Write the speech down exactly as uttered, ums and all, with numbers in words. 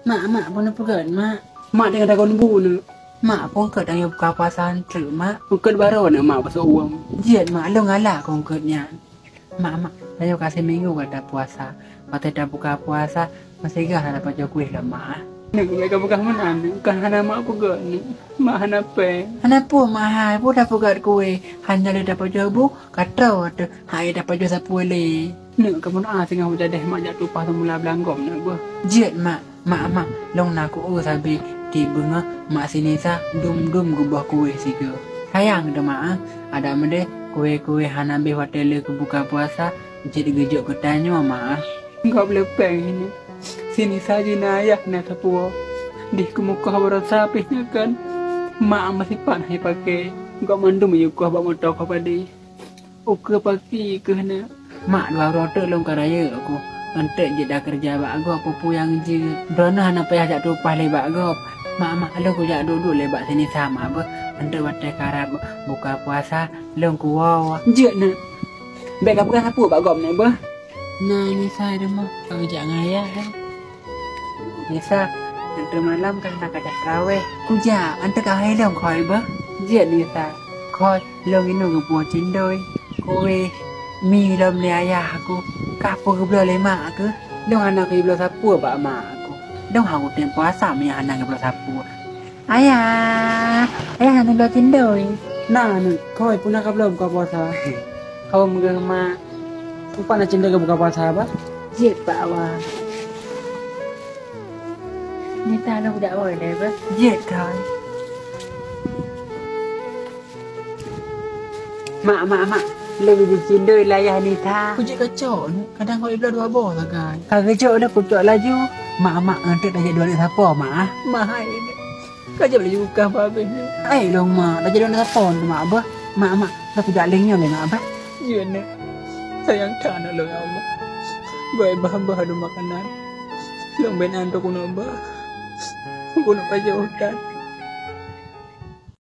Mak, mak, peue neupeugét, mak? Mak, teuka dagon bu, neuk. Mak, peue eungkôt tanyoe buka puasa treuk, mak? Eungkôt baroe, neuk, mak, beusoe uem. Jeuet, mak, lôn galak keu eungkôt nyan. Mak, mak, tanyoe ka siminggu ka tapuasa. Watée tabuka puasa, meusigah hana tapajoh kueh lom, mak. Neuk, bék kapeugah meunan, neuk. Kan hana mak peugét, neuk. Mak hana péng. Hana peue, mak hai, peue tapeugét kueh. Hana lé tapajoh bu, ka troe teuh, hai tapajoh sapeue lé. Neuk, kamoe doa singoh beujadeh mak jak tumpah seumula blang gob, neuk, beuh. Jeuet, mak. Mak, mak, lôn na ku-eu sabe tieb beungoh mak si Nisa dum-dum geuboh kueh sigoe. Sayang teuma, ah, adak meudeh kueh-kueh hana beh watée lé geubuka puasa, jeuet geujok keu tanyoe, mak, ah. Gob le péng ini. Si Nisa jih na ayah na sapeue. Dih keumukoh baroesa pih nyoe kan. Mak meusipat hai pake. Gob mandum yue koh bak moto koh padé. Ukeue paki keuh na. Mak, dua uroe teuk lôn ka rayeuk ku. Eunteuk jeuet da keureuja bak gob peue-peue nyang jeuet. Droeneuh hana payah jak tumpah lé bak gob. Mak, mak, lôn kujak duek-duek lé bak si Nisa, mak, beuh. Eunteuk watée karab buka puasa, lôn kuwoe. Jeuet, neuk. Bék kapeugah sapeue bak gob, neuk, beuh. Na Nisa di rumoh, ka geujak ngon ayah, eh. Nisa, eunteuk malam kan na kajak teurawéh. Kujak, eunteuk ka hai lôn khôi beuh. Jeuet Nisa, khôi lôn inoe geupuwoe cindoi, kueh, mi lom lé ayah aku. Ka peue geubloe lé mak aku. Lôn hana kujibloe sapeue bak mak aku. Lôn hana kutem puasa meunyo hana geubloe sapeue. Ayah, ayah hana bloe cindoi. Na, neuk, khôi peue na ka bloe buka puasa. Hom geuh mak. Peue na cindoi keu buka puasa, bah? Jeuet bak awak. Nita lôn jak woe lé, bah. Jeuet, khôi. Mak, mak, mak. Lôn jeuet cindoi lé ayah Nita. Kujeuet kacok, kadang kau ibloe dua boh sagai. Ka geujok lé kucok laju. Mak, mak, eunteuk tajak dua aneuk sapo, mak, ah. Mahai. Ka jeuet laju kah babeh nyoe. Ai lôn mak, laju lôn telepon mak bah. Mak, mak, dah kujak leng nyoe lé mak bah. Iya, Neuk. Sayang that aneuk lôn, ya Allah. Goi bah, bah adu makanan. Lôn ben antok keunoe bah. Keunoe pajoh utan.